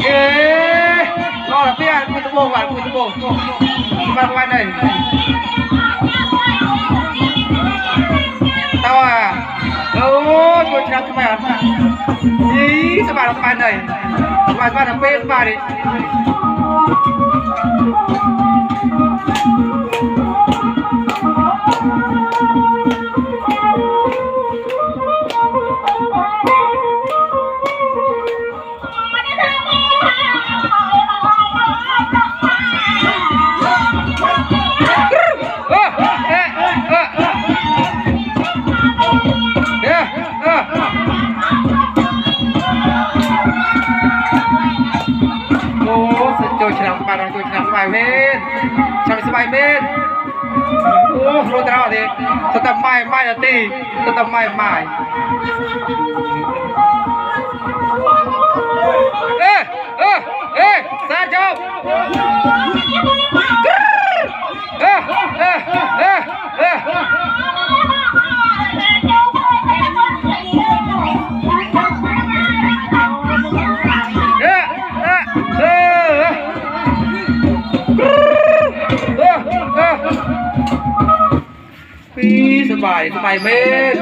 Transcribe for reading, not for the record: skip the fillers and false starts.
អេដល់ទៅគូដបងបាទគូដបងបាទបាទនេះតើអូចូលឆ្នាំថ្មីអត់យីសប្បាយសប្បាយនេះសប្បាយសប្បាយដល់ពេលសប្បាយនេះអឺអេអឺអេអឺអូចូលឆ្នាំសប្បាយដល់ចូលឆ្នាំសប្បាយមែនឆ្នាំសប្បាយមែនអូរត់ត្រោទេទៅតែម៉ាយម៉ាយទីទៅតែម៉ាយម៉ាយអេអេអេសាចប់អេអេអេអេអេអេអេពីសบายសบายមែន